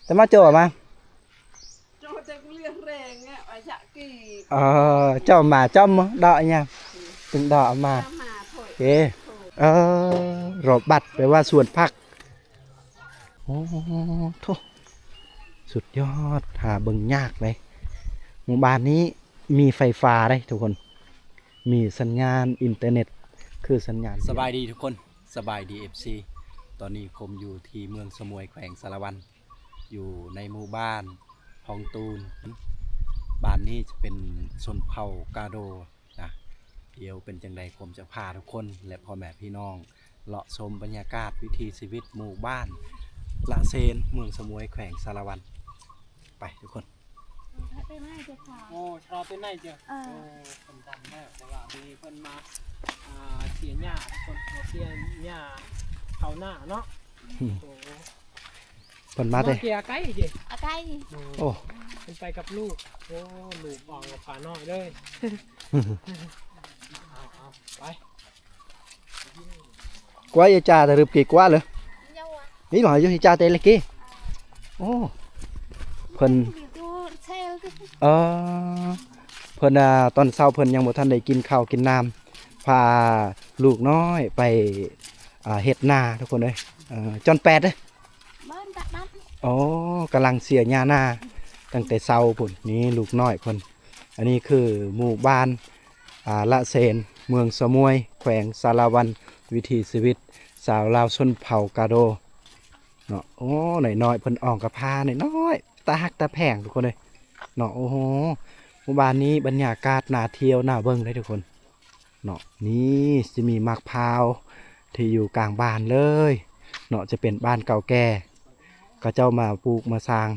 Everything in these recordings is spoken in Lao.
ແຕ່ມາໂຈມາ ໂຈແຕ່ກູລຽງແຮງອະ ອາຍະກີ ເອີ ເຈົ້າມາຈ້ອມເດາະຫຍັງ ຕຶງເດາະມາ ເອີ ເອີ ໂຣບັດ ແປວ່າສວນຜັກ. ໂອ້ໂທ ສຸດຍອດ ຫາເບິ່ງຍາກເລີຍ. ໝູ່ບ້ານນີ້ມີໄຟຟ້າເດ້ທຸກຄົນ ມີສັນຍານອິນເຕີເນັດ ຄືສັນຍານ ສະບາຍດີທຸກຄົນ ສະບາຍດີ ເອັຟຊີ. ຕອນນີ້ຄົມຢູ່ທີ່ເມືອງສະໝວຍ ແຂວງສາລະວັນ ຢູ່ໃນໝູ່ບ້ານຮ່ອງຕູນ. ບ້ານນີ້ຈະເປັນຊົນເຜົ່າກາໂດນະ. ດຽວເປັນຈັ່ງໃດ ຄົມຈະພາທຸກຄົນ ແລະ ພໍ່ແມ່ພີ່ນ້ອງ ເລາະຊົມບັນຍາກາດວິຖີຊີວິດໝູ່ບ້ານລະເຊນ ເມືອງສະໝວຍ ແຂວງສາລະວັນ. ໄປທຸກຄົນ. ໂອ້ ຊາວເປັນໄນເຈົ້າ ເອີ ເອີ ເພິ່ນດຳແລ້ວ ແຕ່ວ່າມີເພິ່ນມາ ອ່າ ເສຍຫຍ້າ ເພິ່ນມາເສຍຫຍ້າເຂົ້ານາເນາະ. ໂອ້ ເພິ່ນມາແຕ່ ມາແຕ່ອາໄກເດ ອາໄກ. ໂອ້ ເພິ່ນໄປກັບລູກ. ໂອ້ ລູກອອກກັບປານ້ອຍເລີຍ. ເອົາ ເອົາ ໄປ. ກວາຍຈາຕະລຶບກີກວາເລີຍ ນີ້ມາຢູ່ທີ່ຈາເຕເລກີ. ໂອ້ ເພິ່ນ ເອີ ເພິ່ນ ອ່າ ຕອນເຊົ້າເພິ່ນຍັງບໍ່ທັນໄດ້ກິນເຂົ້າກິນນ້ຳ ພາລູກນ້ອຍໄປ ອ່າ ເຮັດນາທຸກຄົນເອີຍ. ເອີ ຈອນແປດເດ້ ໂອ້ ກຳລັງເສຍຫຍ້ານາຕັ້ງແຕ່ເຊົ້າພຸ້ນ. ນີ້ລູກນ້ອຍເພິ່ນ. ອັນນີ້ຄືໝູ່ບ້ານ ອ່າ ລະເຊນ ເມືອງສະໝວຍ ແຂວງສາລະວັນ. ວິຖີຊີວິດຊາວລາວຊົນເຜົ່າກາໂດເນາະ. ໂອ້ ນ້ອຍໆ ເພິ່ນອອກກະພານ້ອຍໆ ຕາຮັກຕາແພງທຸກຄົນເອີຍເນາະ. ໂອ້ໂຫ ໝູ່ບ້ານນີ້ບັນຍາກາດໜ້າທ່ຽວໜ້າເບິ່ງເດ້ທຸກຄົນ. ເນາະ ນີ້ຊິມີໝາກພ້າວທີ່ຢູ່ກາງບ້ານເລີຍເນາະ ຈະເປັນບ້ານເກົ່າແກ່ ເຂົາເຈົ້າມາປູກມາສ້າງ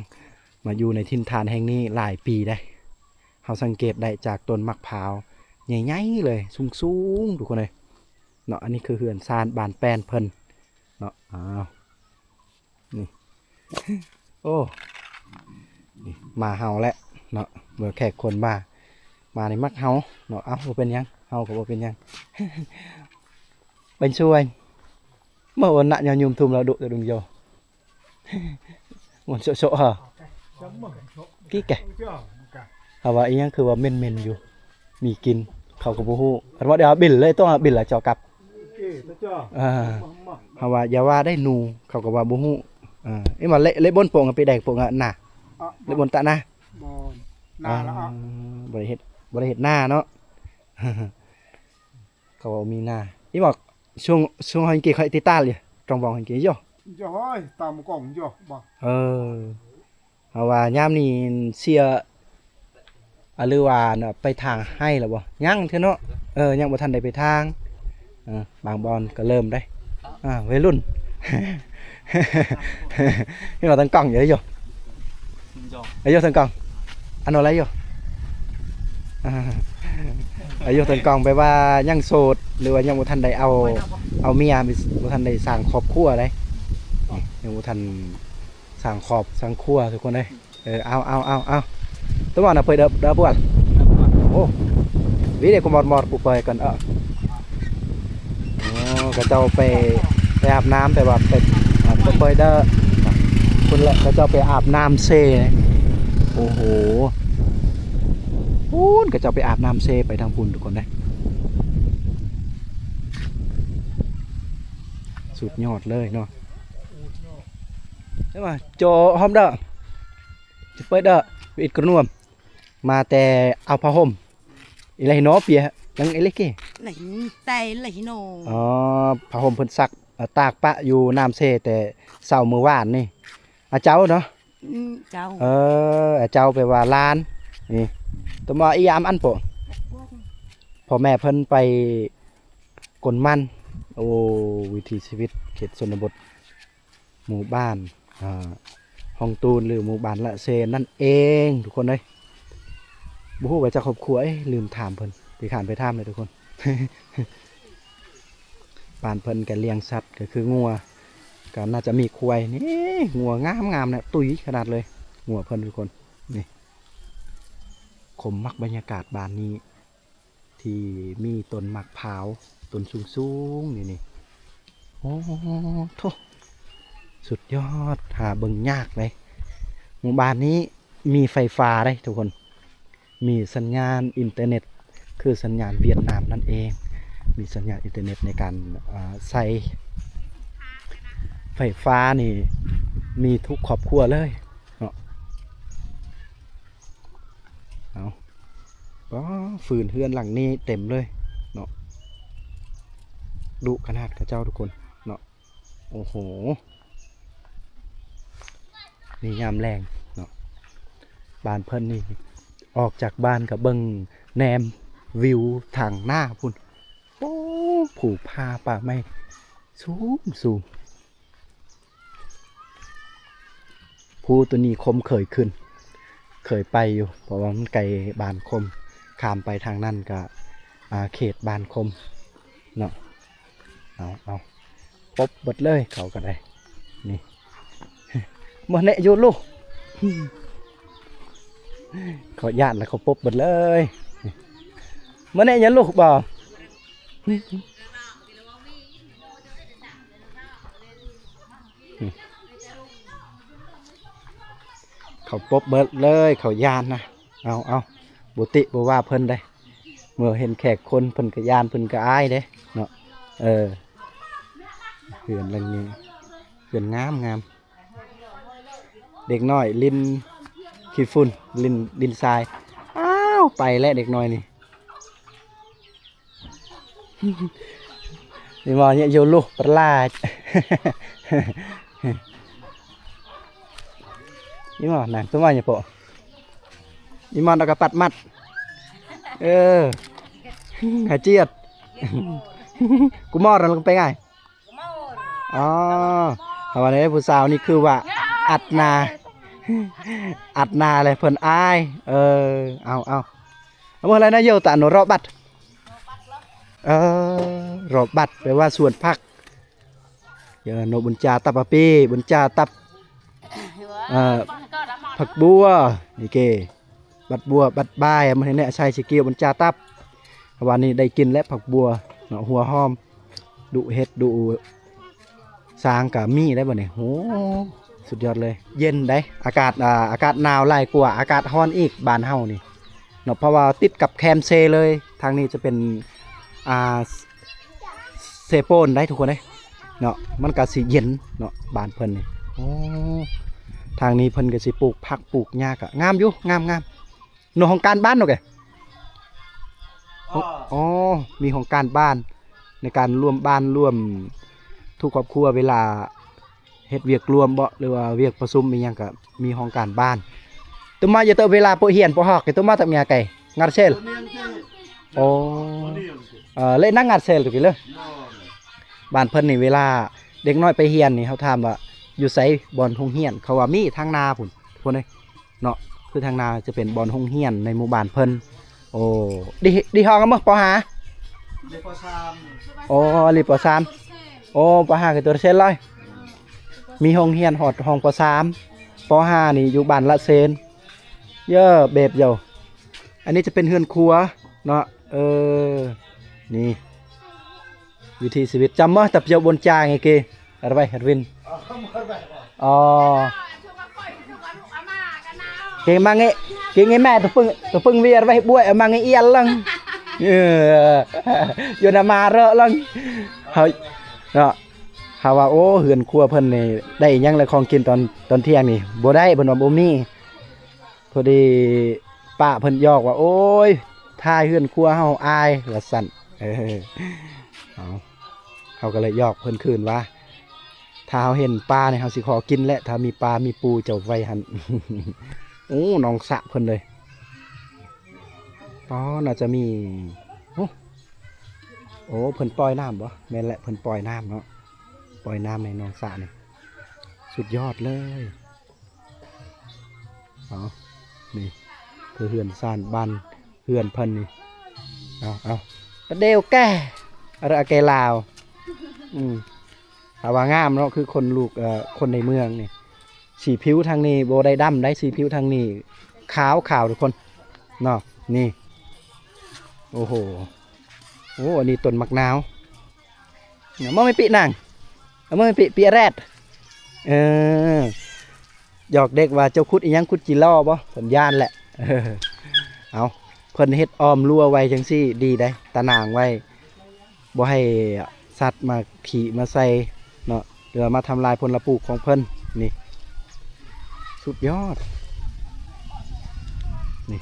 ມາຢູ່ໃນຖິ່ນຖານແຫ່ງນີ້ຫຼາຍປີໄດ໋. ເຮົາສັງເກດໄດ້ຈາກຕົ້ນໝາກພ້າວໃຫຍ່ໆເລີຍ ສູງໆ ທຸກຄົນເອີຍເນາະ. ອັນນີ້ຄືເຮືອນຊານບ້ານແປ້ນເພິ່ນເນາະ. ອ້າວ ນີ້ ໂອ້ ນີ້ມາເຮົາແຫຼະເນາະ ເມື່ອແຂກຄົນມາ ມານີ້ມັກເຮົາເນາະ. ເອົ້າ ບໍ່ເປັນຫຍັງ ເຮົາກໍບໍ່ເປັນຫຍັງ ເປັນຊ່ວຍ ເມື່ອໂອນນະຍາຍຸມທຸມລາດຸຕະດຸງໂຍ ມ່ວນໂຊະໆ ເອີ ກີກະ ເຂົາວ່າອີ່ຫຍັງ ຄືວ່າເໝັນໆຢູ່ ມີກິ່ນ ເຂົາກໍບໍ່ຮູ້. ຄັນວ່າໄດ້ເອົາບິນເລີຍ ຕ້ອງເອົາບິນລະເຈາະກັບ ເອີ ເຮົາວ່າຢ່າວ່າໄດ້ໜູ ເຂົາກໍວ່າບໍ່ຮູ້. ເອີ ອີ່ມາເລະ ເລະບົນໂປງໄປແດກໂປງນາ ເລະບົນຕະນາ ບໍ່ ນາລະ ອ່າ ບໍ່ໄດ້ເຮັດ ບໍ່ໄດ້ເຮັດນາເນາະ. ເຂົາເວົ້າມີນາ ອີ່ມາ ຊ່ວງ ຊ່ວງເຮົາກິນເຂົ້າຕິຕາລຢູ່ ຈອງບອງເຮົາກິນຢູ່ ເຈົ້າເອີຍ ຕາມກອງຢູ່ບໍ່. ເອີ ເຮົາວ່າຍາມນີ້ເສຍ ອາ ຫຼືວ່າໄປທາງໄຮ່ແລ້ວບໍ່? ຍັງເທື່ອເນາະ. ເອີ ຍັງບໍ່ທັນໄດ້ໄປທາງ. ເອີ ບາງບ່ອນກໍເລີ່ມໄດ້ ອ່າ ໄວລຸ້ນ ເຫັນວ່າຕັ້ງກ້ອງຢູ່ ເອີ ຢູ່ ເອີ ຢູ່ຕັ້ງກ້ອງ ອັນນັ້ນແຫຼະຢູ່ ອາ ອາຍຸຕັ້ງກ້ອງ ແປວ່າຍັງໂສດ ຫຼືວ່າຍັງບໍ່ທັນໄດ້ເອົາ ເອົາເມຍ ບໍ່ທັນໄດ້ສ້າງຄອບຄົວໃດ ຍັງບໍ່ທັນ ສ້າງຄອບສ້າງຄົວທຸກຄົນເອີຍ. ເອີ ເອົາ ເອົາ ເອົາ ເອົາ ຕົວມານະເປີດເດີ ເດີປວດ ໂອ້ ວິເດກະມອດ ມອດ ປູເປີດກ່ອນ ເອີ ໂອ້ ເຂົາເຈົ້າໄປ ໄປອາບນ້ຳ ແປວ່າໄປ ອ່າ ເປີດເດີ ພຸ້ນແຫຼະ ເຂົາເຈົ້າໄປອາບນ້ຳເຊ ໂອ້ໂຫ ພຸ້ນ ເຂົາເຈົ້າໄປອາບນ້ຳເຊໄປທາງພຸ້ນທຸກຄົນເອີຍ ສຸດຍອດເລີຍເນາະ. ເອີ ໂຈຫອມເດີ ຈະເປີດເດີ ອິດກຣະນວມ ມາແຕ່ເອົາຜ້າຫົ່ມ ອີ່ຫຼະເນາະ ເປຍ ຍັງອີ່ຫຼະເກ ແຕ່ອີ່ຫຼະເນາະ ອໍ ຜ້າຫົ່ມເພິ່ນຊັກ ຕາກປະຢູ່ນ້ຳເຊແຕ່ເຊົ້າມື້ວານນີ້ ອາເຈົ້າເນາະ ອືມ ເຈົ້າ ເອີ ອາເຈົ້າແປວ່າຫຼານ ນີ້ ຕົວມາອີອາມອັນໂປ ພໍ່ແມ່ເພິ່ນໄປກົນມັນ ໂອ້ ວິຖີຊີວິດເຂດຊົນນະບົດ ໝູ່ບ້ານ ອ່າ ຮ່ອງຕູນ ຫຼື ໝູ່ບ້ານລະເຊນນັ້ນເອງ ທຸກຄົນເອີຍ ບໍ່ຮູ້ວ່າຈັກຄອບຄົວ ເອີຍ ລືມຖາມເພິ່ນ ຂີ້ຄ້ານໄປຖາມເລີຍທຸກຄົນ. ບ້ານເພິ່ນກໍລ້ຽງສັດ ກໍຄືງົວ ກໍໜ້າຈະມີຄວາຍ ນີ້ ງົວງາມໆນະ ຕຸ້ຍຂະໜາດເລີຍ ງົວເພິ່ນທຸກຄົນ ນີ້ ຄົມມັກບັນຍາກາດບ້ານນີ້ ທີ່ມີຕົ້ນໝາກພ້າວຕົ້ນສູງໆ ນີ້ ນີ້ ໂອ້ໂທ ສຸດຍອດ ຫາເບິ່ງຍາກເລີຍ ໝູ່ບ້ານນີ້ມີໄຟຟ້າເດ້ທຸກຄົນ ມີສັນຍານອິນເຕີເນັດ ຄືສັນຍານຫວຽດນາມນັ້ນເອງ ມີສັນຍານອິນເຕີເນັດໃນການ ເອີ ໃຊ້ໄຟຟ້ານີ້ ມີທຸກຄອບຄົວເລີຍເນາະ. ເອົາ ປ້າ ຟືນເຮືອນຫຼັງນີ້ເຕັມເລີຍເນາະ ດຸຂະໜາດເຂົາເຈົ້າທຸກຄົນເນາະ. ໂອ້ໂຫ ນີ້ຍາມແລງເນາະ ບ້ານເພິ່ນນີ້ ອອກຈາກບ້ານກໍເບິ່ງແນມວິວທາງໜ້າພຸ້ນ ໂອ້ ພູຜາປ່າໄມ້ສູງໆ. ພູໂຕນີ້ຄົມເຄີຍຂຶ້ນ ເຄີຍໄປຢູ່ ເພາະວ່າມັນໄກບ້ານຄົມ ຂ້າມໄປທາງນັ້ນກະ ອ່າ ເຂດບ້ານຄົມເນາະ. ເອົາ ເອົາ ປົບເບິດເລີຍ ເຂົາກໍໄດ້ ນີ້ ມາແນະຢູ່ລູກ ເຂົາຢ້ານແລ້ວ ເຂົາປົບເບິດເລີຍ ມາແນະຢູ່ລູກບໍ່? ເຂົາປົບເບິດເລີຍ ເຂົາຢ້ານນະ. ເອົາ ເອົາ ບໍ່ຕິບໍ່ວ່າເພິ່ນເດ້ ເມື່ອເຫັນແຂກຄົນ ເພິ່ນກໍຢ້ານ ເພິ່ນກໍອາຍເດ້ເນາະ. ເອີ ເຮືອນຫຼັງນີ້ ເຮືອນງາມໆ ເດັກນ້ອຍຫຼິ້ນຂີ້ຝຸ່ນ ຫຼິ້ນ ຫຼິ້ນຊາຍ. ອ້າວ ໄປແລ້ວເດັກນ້ອຍນີ້. ນີ້ມາເນຍໂຍໂລປະຫຼາດ ນີ້ມານາງຕົວມາເນຍໂປ ນີ້ມານອາກະປັດມັດ ເອີ ຫາຈຽດ ກູມອນລະໄປງ່າຍ. ອໍ ເພາະວ່າໃນຜູ້ສາວນີ້ຄືວ່າອັດໜ້າ ອັດໜ້າແຫຼະ ເພິ່ນອາຍ. ເອີ ເອົາ ເອົາ ເອົາເມື່ອໃດນະໂຍຕະໂນເລາະບັດ ເອີ ເລາະບັດແປວ່າສວນຜັກ ໂນບຸນຈາຕັບປະປີ ບຸນຈາຕັບ ເອີ ຜັກບົວ ນີ້ເກ ບັດບົວ ບັດບາຍ ມັນໃຫ້ແນະໃສ່ຊິກ່ຽວ ມັນຈາຕັບ. ເພາະວ່ານີ້ໄດ້ກິນແລ້ວຜັກບົວເນາະ ຫົວຫອມ ດຸເຫັດ ດຸສາງກະມີໄດ້ບັດນີ້. ໂຫ ສຸດຍອດເລີຍ ເຢັນໄດ໋ ອາກາດ ອ່າ ອາກາດໜາວຫຼາຍກວ່າອາກາດຮ້ອນອີກ ບ້ານເຮົານີ້ເນາະ ເພາະວ່າຕິດກັບແຄມເຊເລີຍ. ທາງນີ້ຈະເປັນ ອ່າ ເຊໂປນໄດ໋ທຸກຄົນເດ້ເນາະ ມັນກະຊິເຢັນເນາະ ບ້ານເພິ່ນນີ້. ໂອ້ ທາງນີ້ເພິ່ນກະຊິປູກຜັກປູກຫຍ້າ ກະງາມຢູ່ ງາມໆ. ໂນ ຫ້ອງການບ້ານໂນແກ ອໍ ມີຫ້ອງການບ້ານ ໃນການລວມບ້ານລວມທຸກຄອບຄົວ ເວລາເຮັດວຽກລວມເບາະ ຫຼືວ່າວຽກປະຊຸມອີ່ຫຍັງກະມີຫ້ອງການບ້ານ. ໂຕມາຈະເຕີເວລາໂປຮຽນໂປຮອກ ໂຕມາຕັກເມຍໄກ ງາດເຊລ. ອໍ ເອີ ເລະນັກງາດເຊລໂຕກິເລີ. ບ້ານເພິ່ນນີ້ເວລາເດັກນ້ອຍໄປຮຽນນີ້ ເຮົາຖາມວ່າຢູ່ໃສບ່ອນໂຮງຮຽນ ເຂົາວ່າມີທາງໜ້າພຸ້ນ ພຸ້ນເດ້. ເນາະ ຄືທາງໜ້າຈະເປັນບ່ອນໂຮງຮຽນໃນໝູ່ບ້ານເພິ່ນ. ໂອ້ ດີ ດີຫ້ອງກະເມີ ປໍຫ້າ ໂອ້ ລີປໍສາມ ໂອ້ ປໍຫ້າກະຕົວເຊັນລອຍ ມີໂຮງຮຽນຮອດຫ້ອງປໍສາມ ປໍຫ້ານີ້ຢູ່ບ້ານລະເຊນ ເຢີ ເບບເຍົາ. ອັນນີ້ຈະເປັນເຮືອນຄົວເນາະ ເອີ ນີ້ ວິຖີຊີວິດ ຈຳມາແຕ່ພຽວບົນຈາງເກ ອາໄວຮັດວິນ ອໍ ເກມາເງ ເກເງແມ່ຕະປຶງ ຕະປຶງເວຍໄວບວຍມາເງອຽນລັງ ເອີ ຢູ່ນະມາເຣາະລັງ ເຮົາເນາະ ເຮົາວ່າ ໂອ້ ເຮືອນຄົວເພິ່ນນີ້ ໄດ້ຫຍັງລະຂອງກິນຕອນ ຕອນທ່ຽງນີ້ ບໍ່ໄດ້ ເພິ່ນວ່າບໍ່ມີ. ພໍດີປ້າເພິ່ນຫຍອກວ່າ ໂອ້ຍ ຖ່າຍເຮືອນຄົວເຮົາອາຍ ວ່າຊັ້ນ. ເອີ ເຮົາ ເຮົາກໍເລີຍຫຍອກເພິ່ນຄືນວ່າ ຖ້າເຮົາເຫັນປານີ້ ເຮົາຊິຂໍກິນແຫຼະ ຖ້າມີປາມີປູເຈົ້າໄວ້ຫັ້ນ. ໂອ້ ໜອງສະເພິ່ນເລີຍ ອໍ ໜ້າຈະມີ ໂອ້ ໂອ້ ເພິ່ນປ່ອຍນ້ຳບໍ່? ແມ່ນແຫຼະ ເພິ່ນປ່ອຍນ້ຳເນາະ ປ່ອຍນ້ຳໃນໜອງສະນີ້ ສຸດຍອດເລີຍ. ເອົາ ນີ້ຄືເຮືອນຊານບ້ານເຮືອນເພິ່ນນີ້ ເອົາ ເອົາ ປະເດວແກ່ ອາລະແກ່ລາວ ອືມ ຖ້າວ່າງາມເນາະ ຄືຄົນລູກ ເອີ ຄົນໃນເມືອງນີ້ ສີຜິວທາງນີ້ບໍ່ໄດ້ດຳໄດ໋ ສີຜິວທາງນີ້ຂາວ ຂາວທຸກຄົນເນາະ ນີ້ ໂອ້ໂຫ ໂອ້ ອັນນີ້ຕົ້ນໝາກນາວ ເອົາມາແມ່ປີນາງ ເອົາມາແມ່ປີ ປີແອແຣດ ເອີ ຢອກເດັກວ່າ ເຈົ້າຂຸດອີ່ຫຍັງ ຂຸດຈີ່ລໍ້ບໍ່? ເພິ່ນຢ້ານແຫຼະ. ເອີ ເອົາ ເພິ່ນເຮັດອ້ອມຮົ້ວໄວ້ຈັ່ງຊີ້ດີໃດ໋ ຕາໜ່າງໄວ້ ບໍ່ໃຫ້ສັດມາຂີ້ມາໃສ່ເນາະ ຫຼືວ່າມາທຳລາຍຜົນລະປູກຂອງເພິ່ນ. ນີ້ ສຸດຍອດ ນີ້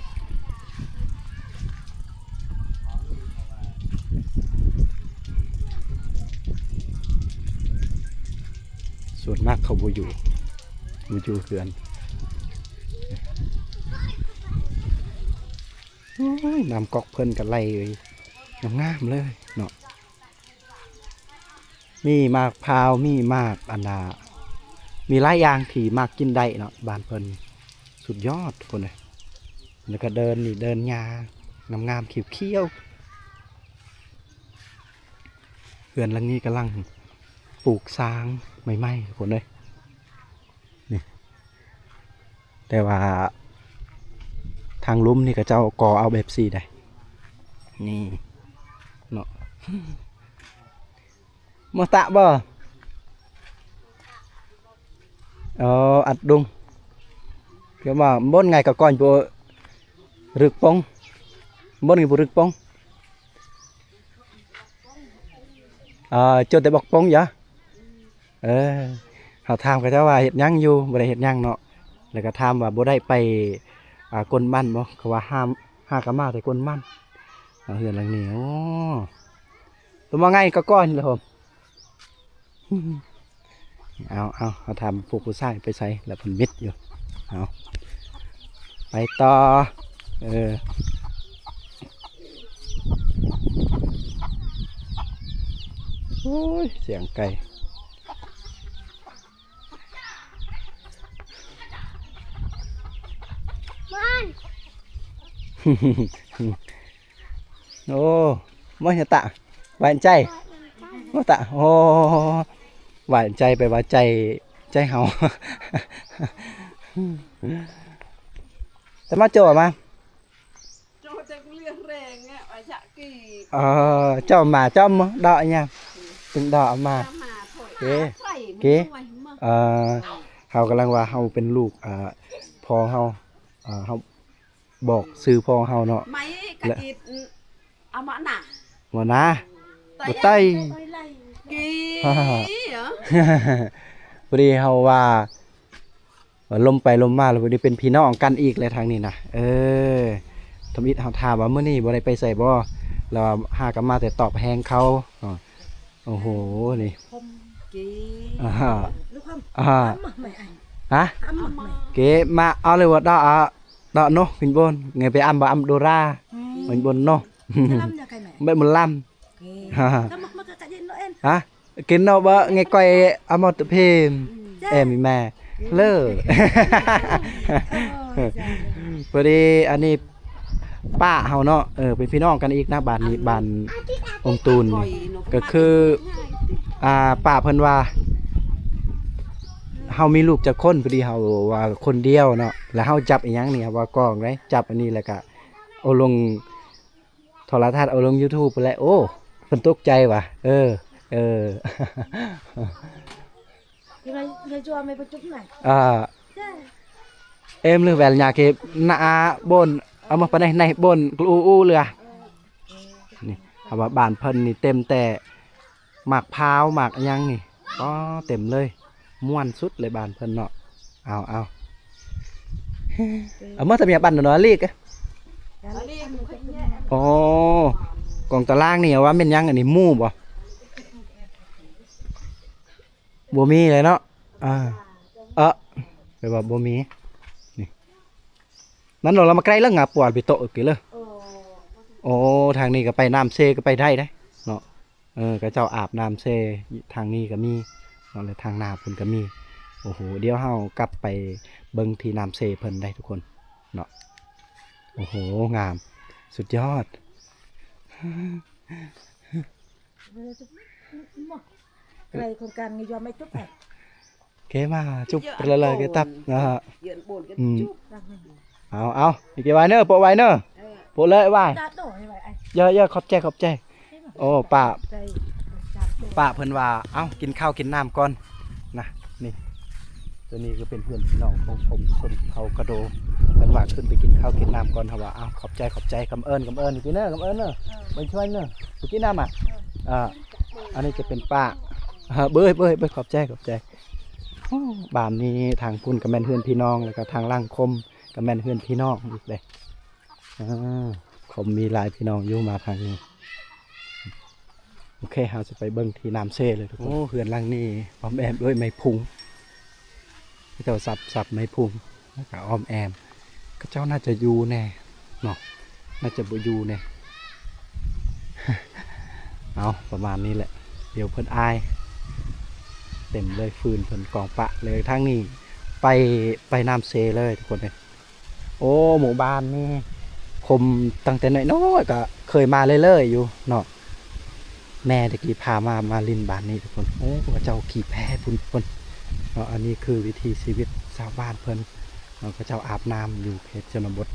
ສ່ວນມາກເຂົາບໍ່ຢູ່ ບໍ່ຢູ່ເຮືອນ. ໂອ້ຍ ນ້ຳກອກເພິ່ນກໍໄຫຼງາມໆເລີຍເນາະ. ມີໝາກພ້າວ ມີໝາກອັນນ່າ ມີຫຼາຍຢ່າງທີ່ໝາກກິນໄດ້ເນາະ ບ້ານເພິ່ນສຸດຍອດພຸ້ນເດ. ແລ້ວກໍເດີ່ນນີ້ ເດີ່ນຫຍ້າງາມໆຂຽວໆ. ເຮືອນຫຼັງນີ້ກຳລັງປູກສ້າງໃໝ່ໆ ທຸກຄົນເອີຍ ນີ້. ແຕ່ວ່າທາງລຸ່ມນີ້ ເຂົາເຈົ້າກໍ່ເອົາແບບຊີ້ໄດ໋ ນີ້ເນາະ. ມາຕະບໍ່? ເອີ ອັດດຸງ ເພາະວ່າບ່ອນໄງກໍກ່ອນບໍ່ລຶກປົງ ບ່ອນນີ້ບໍ່ລຶກປົງ. ເອີ ຈົນແຕ່ບອກປົງຢາ ເອີ ເຮົາຖາມເຂົາເຈົ້າວ່າເຮັດຫຍັງຢູ່ ບໍ່ໄດ້ເຮັດຫຍັງເນາະ. ແລ້ວກໍຖາມວ່າບໍ່ໄດ້ໄປ ອ່າ ກົ້ນມັນບໍ່ ເຂົາວ່າຫ້າມ ຫາກະມາແຕ່ກົ້ນມັນ. ເຮືອນຫຼັງນີ້ ໂອ້ ຕົວມາໄງກໍກ່ອນລະໂຫມ. ເອົາ ເອົາ ເຮົາຖາມພວກຜູ້ຊາຍໄປໃສລະ ເພິ່ນມິດຢູ່. ເອົາ ໄປຕໍ່ ເອີ ໂອ້ຍ ສຽງໄກ່. ໂອ້ ມາຍະຕະ ຫວານໃຈ ມາຕະ ໂອ້ ຫວານໃຈ ແປວ່າໃຈ ໃຈເຮົາ. ແຕ່ມາໂຈມາ ເອີ ເຈົ້າມາ ເຈົ້າມາເດາະຫຍັງ ເປັນເດາະມາ ເກ ເກ ເອີ ເຮົາກຳລັງວ່າເຮົາເປັນລູກ ເອີ ພໍ່ເຮົາ ເອີ ເຮົາບອກຊື່ພໍ່ເຮົາເນາະ ໄມ້ກະອິດ ອາມະນາ ມະນາ ບໍ່ໄຕ ເກ ພໍດີເຮົາວ່າ ວ່າລົມໄປລົມມາແລ້ວ ບໍ່ໄດ້ເປັນພີ່ນ້ອງກັນອີກແລ້ວທາງນີ້ນະ. ເອີ ທຳອິດເຮົາຖາມວ່າມື້ນີ້ບໍ່ໄດ້ໄປໃສບໍ່ ແລ້ວວ່າຫາກະມາແຕ່ຕອບແຮງເຂົາ. ໂອ້ໂຫ ນີ້ ອາ ອາ ຮະ ເກມາເອົາເລີຍວ່າດາ ອາ ດາໂນ ຂຶ້ນບົນ ໄງໄປອຳ ບໍ່ອຳໂດຣາ ຂຶ້ນບົນໂນ ແບບມັນລຳ ຮະ ກິນເນາະ ເບິ່ງໄງກ້ອຍ ອາມອດເພມ ແອມແມ່ເລີ ພໍດີອັນນີ້ປ້າເຮົາເນາະ ເອີ ເປັນພີ່ນ້ອງກັນອີກນະ ບ້ານນີ້ ບ້ານອົງຕູນນີ້ ກໍຄື ອ່າ ປ້າເພິ່ນວ່າ ເຮົາມີລູກຈັກຄົນ ພໍດີເຮົາວ່າຄົນດຽວເນາະ ແລ້ວເຮົາຈັບອີ່ຫຍັງນີ້ ເຮົາວ່າກ້ອງເດ້ ຈັບອັນນີ້ ແລ້ວກະເອົາລົງ ໂທລະທັດ ເອົາລົງຢູທູບພຸ້ນແຫຼະ. ໂອ້ ເພິ່ນຕົກໃຈວ່າ ເອີ ເອີ ອ່າ ເອັມ ຫຼື ແວນຍາເກ ນາອາ ບົນ ເອົາມາປານໃດ ໃນບົນ ກລູອູເຫຼືອ ນີ້ ເຮົາວ່າບ້ານເພິ່ນນີ້ເຕັມແຕ່ ໝາກພ້າວ ໝາກອີ່ຫຍັງນີ້ ອໍ ເຕັມເລີຍ ມ່ວນສຸດເລີຍບ້ານເພິ່ນເນາະ. ເອົາ ເອົາ ເອົາມາທຳເມຍບັນເນາະ ລີກ ອໍ ກອງຕາລາງນີ້ວ່າແມ່ນຫຍັງ ອັນນີ້ໝູ່ບໍ່? ບໍ່ມີເລີຍເນາະ ອ່າ ເອີ ແປວ່າບໍ່ມີ ນີ້ ນັ້ນເນາະ ລະມາໃກ້ລະງາປວນໄປໂຕະເກເລີ ໂອ້ ທາງນີ້ກໍໄປນ້ຳເຊກໍໄປໄດ້ເດ້ເນາະ. ເອີ ເຂົາເຈົ້າອາບນ້ຳແຊ່ທາງນີ້ກໍມີເນາະ ແລະ ທາງໜ້າພຸ້ນກໍມີ. ໂອ້ໂຫ ດຽວເຮົາກັບໄປເບິ່ງທີ່ນ້ຳແຊ່ເພິ່ນໄດ້ທຸກຄົນເນາະ. ໂອ້ໂຫ ງາມ ສຸດຍອດ ໄກຄົນການງາຍອມໄດ້ຈຸບໄປ. ເກມາຈຸບເລີຍເລີຍເກຕັບນະຮະ ເອີ ເອົາ ເອົາ ເກວາຍເນີ ໂປະວາຍເນີ ໂປະເລີຍວາຍ ເຢີໆ ຂອບໃຈ ຂອບໃຈ. ໂອ້ ປ້າ ປ້າເພິ່ນວ່າ ເອົ້າ ກິນເຂົ້າກິນນ້ຳກ່ອນນະ ນີ້ ຕົວນີ້ກໍເປັນເພື່ອນພີ່ນ້ອງຂອງຜົມຊົນເຜົ່າກະໂດ ເພິ່ນວ່າຂຶ້ນໄປກິນເຂົ້າກິນນ້ຳກ່ອນ ເຮົາວ່າ ອ້າວ ຂອບໃຈ ຂອບໃຈ ກຳເອີນ ກຳເອີນ ກິນເດີ ກຳເອີນເດີ ເບິ່ງຊ່ວຍເດີ ໄປກິນນ້ຳອະ ອ່າ ອັນນີ້ຈະເປັນປ້າ ເບີຍ ເບີຍ ເບີຍ ຂອບໃຈ ຂອບໃຈ. ໂອ້ ບ້ານນີ້ທາງພຸ້ນກໍແມ່ນເຮືອນພີ່ນ້ອງ ແລ້ວກໍທາງຫຼັງຄົມກໍແມ່ນເຮືອນພີ່ນ້ອງອີກເດ້. ອາ ຄົມມີຫຼາຍພີ່ນ້ອງຢູ່ມາທາງນີ້. ໂອເຄ ເຮົາຊິໄປເບິ່ງທີ່ນ້ຳເຊເລີຍທຸກຄົນ. ໂອ້ ເຮືອນຫຼັງນີ້ອ້ອມແອ້ມດ້ວຍໄມ້ພຸງ ເຂົາເຈົ້າສັບ ສັບໄມ້ພຸງ ແລ້ວກໍອ້ອມແອ້ມ ເຂົາເຈົ້າໜ້າຈະຢູ່ແນ່ເນາະ ໜ້າຈະບໍ່ຢູ່ແນ່. ເອົາ ປະມານນີ້ແຫຼະ ດຽວເພິ່ນອາຍ ເຕັມເລີຍ ຟືນເພິ່ນກອງປະເລີຍ. ທາງນີ້ໄປ ໄປນ້ຳເຊເລີຍທຸກຄົນເອີຍ. ໂອ້ ໝູ່ບ້ານນີ້ ຜົມຕັ້ງແຕ່ນ້ອຍໆ ກໍເຄີຍມາເລື້ອຍໆຢູ່ເນາະ. ແມ່ແຕ່ກີ້ພາມາ ມາຫຼິ້ນບ້ານນີ້ທຸກຄົນ. ໂອ້ ເຂົາເຈົ້າຂີ່ແພພຸ້ນທຸກຄົນເນາະ. ອັນນີ້ຄືວິຖີຊີວິດຊາວບ້ານເພິ່ນເນາະ ເຂົາເຈົ້າອາບນ້ຳຢູ່ເຂດຊົນນະບົດ.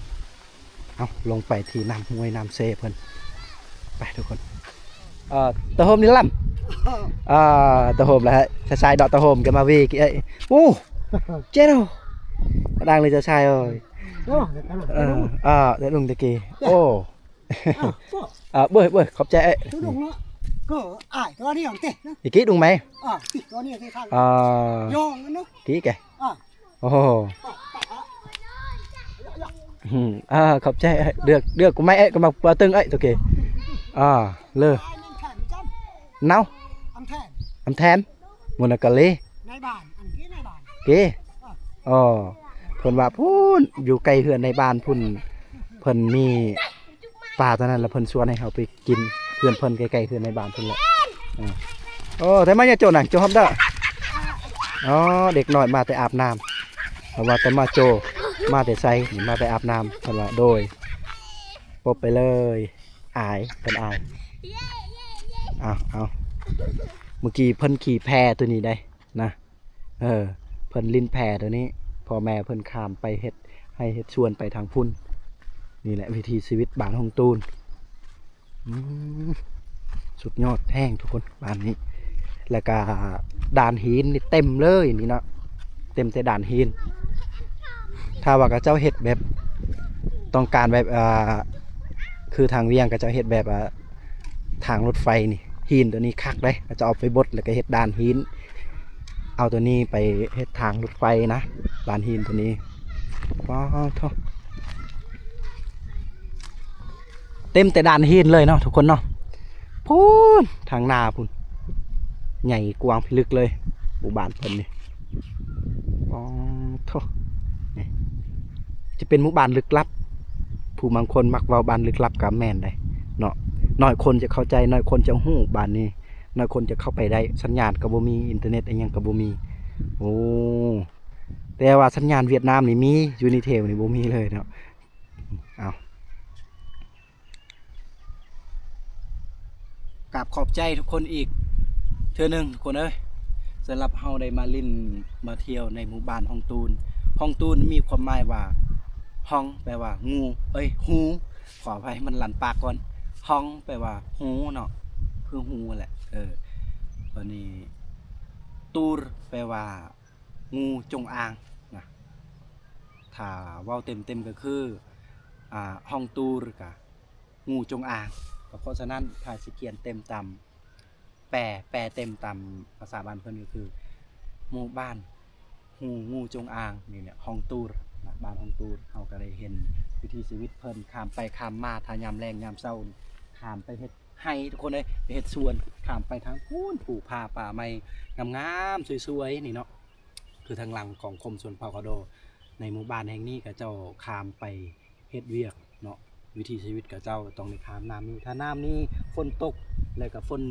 ເອົາ ລົງໄປທີ່ນ້ຳຫ້ວຍນ້ຳເຊເພິ່ນ ໄປທຸກຄົນ. ເອີ ຕາໂຮມນີ້ລຳ ເອີ ຕາໂຮມລະ ຊາຍໆ ດອກຕາໂຮມກັນມາວີ ເອີຍ. ໂອ້ ເຈ້ໂດ ດັງເລີຍຊາຍເອີຍ. ໂອ້ ເອີ ເອີ ເດີລຸງຕະກີ້ ໂອ້ ເອີ ເບີຍ ເບີຍ ຂອບໃຈເອີຍ. ຕະລຸງເນາະ ກໍອາຍຕົວນີ້ເດ້ ຕະກີ້ດຸງໄໝ ອາ ຕິດຕົວນີ້ທີ່ຂ້າງ ອາ ຍອງນັ້ນເນາະ ກີ້ແກ ອາ ໂອ້ໂຫ ອາ ຂອບໃຈເອີຍ. ເລືອກ ເລືອກກູໄມເອີຍ ກະມາປາຕຶງເອີຍ ໂອເຄ ອາ ເລີ ເນົາ ອຳແທນ ອຳແທນ ມຸນນະກະເລ ນາຍບ້ານ ອັນນີ້ນາຍບ້ານ ເກ ອໍ ເພິ່ນວ່າພຸ້ນ ຢູ່ໃກ້ເຮືອນນາຍບ້ານພຸ້ນ ເພິ່ນມີປາຕົວນັ້ນ ແລ້ວເພິ່ນຊວນໃຫ້ເຮົາໄປ ກິນເຮືອນເພິ່ນໃກ້ໆເຮືອນໃນບ້ານເພິ່ນແຫຼະ. ເອີ ໂອ້ ແຕ່ມາຍາໂຈນະ ໂຈຮອບເດີ. ອໍ ເດັກນ້ອຍມາແຕ່ອາບນ້ຳ ເພິ່ນວ່າແຕ່ມາໂຈ ມາແຕ່ໃສ ນີ້ມາແຕ່ອາບນ້ຳ ເພິ່ນວ່າ ໂດຍ ປົບໄປເລີຍ ອາຍ ເພິ່ນອາຍ. ເອົາ ເອົາ ເມື່ອກີ້ເພິ່ນຂີ່ແພຕົວນີ້ໄດ໋ນະ. ເອີ ເພິ່ນຫຼິ້ນແພຕົວນີ້ ພໍ່ແມ່ເພິ່ນຂ້າມໄປເຮັດໄຮ່ເຮັດສວນໄປທາງພຸ້ນ. ນີ້ແຫຼະວິຖີຊີວິດບ້ານຫົງຕູນ. ອືມ ສຸດຍອດແຮງທຸກຄົນ ບ້ານນີ້. ແລ້ວກະດານຫີນນີ້ເຕັມເລີຍນີ້ເນາະ ເຕັມແຕ່ດານຫີນ. ຖ້າວ່າເຂົາເຈົ້າເຮັດແບບ ຕ້ອງການແບບ ເອີ ຄືທາງວຽງເຂົາເຈົ້າເຮັດແບບ ເອີ ທາງລົດໄຟນີ້ ຫີນຕົວນີ້ຄັກເດ້ ເຂົາເຈົ້າເອົາໄປບົດ ແລ້ວກໍເຮັດດານຫີນ ເອົາຕົວນີ້ໄປເຮັດທາງລົດໄຟນະ ດານຫີນຕົວນີ້. ວ້າວ ໂທ້ ເຕັມແຕ່ດານຫີນເລີຍເນາະທຸກຄົນເນາະ. ພຸ້ນ ທາງໜ້າພຸ້ນ ໃຫຍ່ກວ້າງພິລຶກເລີຍ ໝູ່ບ້ານເພິ່ນນີ້. ອໍ ໂທ້ ນີ້ຈະເປັນໝູ່ບ້ານລຶກລັບ. ຜູ້ບາງຄົນມັກເວົ້າບ້ານລຶກລັບກໍແມ່ນໄດ໋ເນາະ. ໜ້ອຍຄົນຈະເຂົ້າໃຈ ໜ້ອຍຄົນຈະຮູ້ບ້ານນີ້ ໜ້ອຍຄົນຈະເຂົ້າໄປໄດ້. ສັນຍານກໍບໍ່ມີ ອິນເຕີເນັດອີ່ຫຍັງກໍບໍ່ມີ. ໂອ້ ແຕ່ວ່າສັນຍານຫວຽດນາມນີ້ມີ ຢູ່ໃນແຖວນີ້ບໍ່ມີເລີຍເນາະ. ເອົາ ກາບຂອບໃຈທຸກຄົນອີກເທື່ອໜຶ່ງທຸກຄົນເອີຍ ສຳລັບເຮົາໄດ້ມາຫຼິ້ນມາທ່ຽວໃນໝູ່ບ້ານຮ່ອງຕູນ. ຮ່ອງຕູນມີຄວາມໝາຍວ່າ ຮ່ອງ ແປວ່າງູ ເອີຍ ຮູ ຂໍອະໄພ ມັນລັນປາກກ່ອນ. ຮ່ອງ ແປວ່າຮູເນາະ ຄືຮູຫັ້ນແຫຼະ. ເອີ ບາດນີ້ ຕູນ ແປວ່າ ງູຈົງອາງນະ ຖ້າເວົ້າເຕັມໆກໍຄື ອາ ຮ່ອງຕູນ ກະງູຈົງອາງ. ກໍເພາະສະນັ້ນ ຖ້າຊິຂຽນເຕັມຕາມ ແປ ແປເຕັມຕາມພາສາບ້ານເພິ່ນກໍຄື ໝູ່ບ້ານຮູງູຈົງອາງ. ນີ້ແຫຼະ ຮ່ອງຕູນນະ ບ້ານຮ່ອງຕູນ. ເຮົາກໍໄດ້ເຫັນວິຖີຊີວິດເພິ່ນ ຂ້າມໄປຂ້າມມາ ຖ້າຍາມແລງຍາມເຊົ້າ ຂ້າມໄປເຮັດ ໄຮ່ທຸກຄົນເອີຍ ໄປເຮັດສວນ ຂ້າມໄປທາງພຸ້ນ ປູຜາປ່າໄມ້ງາມໆ ສວຍໆ ນີ້ເນາະ. ຄືທາງຫຼັງຂອງຄົມຊົນເຜົ່າກະໂດ ໃນໝູ່ບ້ານແຫ່ງນີ້ ເຂົາເຈົ້າຂ້າມໄປເຮັດວຽກເນາະ. ວິຖີຊີວິດເຂົາເຈົ້າຕ້ອງໄດ້ຂ້າມນ້ຳນີ້ ຖ້ານ້ຳນີ້ຝົນຕົກ ແລ້ວກໍຝົນ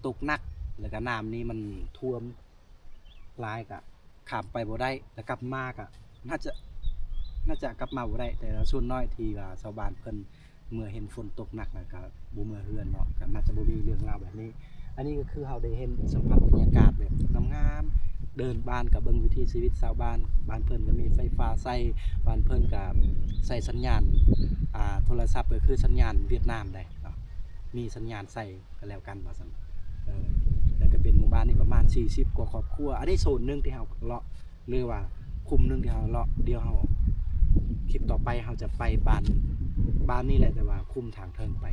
ຕົກໜັກ ແລ້ວກໍນ້ຳນີ້ມັນຖ້ວມ ຫຼາຍກະຂ້າມໄປບໍ່ໄດ້ ແລ້ວກັບມາກະໜ້າຈະ ໜ້າຈະກັບມາບໍ່ໄດ້. ແຕ່ວ່າສ່ວນນ້ອຍທີ່ວ່າຊາວບ້ານເພິ່ນເມື່ອເຫັນຝົນຕົກໜັກແລ້ວກະບໍ່ເມືອເຮືອນເນາະ ກະໜ້າຈະບໍ່ມີເລື່ອງລາວແບບນີ້. ອັນນີ້ກໍຄືເຮົາໄດ້ເຫັນສຳຜັດບັນຍາກາດແບບງາມໆ ເດີນບ້ານກະເບິ່ງວິຖີຊີວິດຊາວບ້ານ. ບ້ານເພິ່ນກະມີໄຟຟ້າໃຊ້ ບ້ານເພິ່ນກະໃຊ້ສັນຍານ ອ່າ ໂທລະສັບ ກໍຄືສັນຍານຫວຽດນາມໄດ໋ເນາະ ມີສັນຍານໃຊ້ ກໍແລ້ວກັນວ່າຊັ້ນ. ເອີ ແລ້ວກໍເປັນໝູ່ບ້ານນີ້ປະມານສີ່ສິບກວ່າຄອບຄົວ. ອັນນີ້ໂຊນໜຶ່ງທີ່ເຮົາເລາະ ຫຼືວ່າຄຸ້ມໜຶ່ງທີ່ເຮົາເລາະ. ດຽວເຮົາ ຄລິບຕໍ່ໄປເຮົາຈະໄປບ້ານ ບ້ານນີ້ແຫຼະ ແຕ່ວ່າຄຸ້ມທາງເທິງໄປ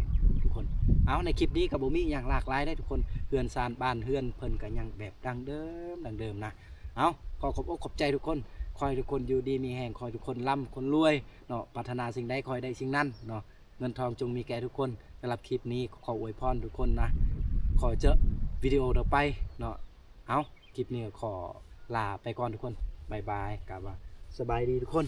ທຸກຄົນ. ເອົາ ໃນຄລິບນີ້ກໍບໍ່ມີຫຍັງຫຼາກຫຼາຍເດ້ທຸກຄົນ. ເຮືອນຊານບ້ານເຮືອນເພິ່ນກໍຍັງແບບດັ້ງເດີມ ດັ້ງເດີມນະ. ເອົາ ຂໍຂອບອົກຂອບໃຈທຸກຄົນ. ຂໍໃຫ້ທຸກຄົນຢູ່ດີມີແຮງ, ຂໍໃຫ້ທຸກຄົນລ່ຳຄົນລວຍເນາະ. ປາດຖະໜາສິ່ງໃດຂໍໃຫ້ໄດ້ສິ່ງນັ້ນເນາະ. ເງິນທອງຈົ່ງມີແກ່ທຸກຄົນ. ສຳລັບຄລິບນີ້ຂໍອວຍພອນທຸກຄົນນະ. ຂໍເຈີວິດີໂອຕໍ່ໄປເນາະ. ເອົາ ຄລິບນີ້ກໍຂໍລາໄປກ່ອນທຸກຄົນ. ບາຍບາຍ. ກະວ່າສະບາຍດີທຸກຄົນ.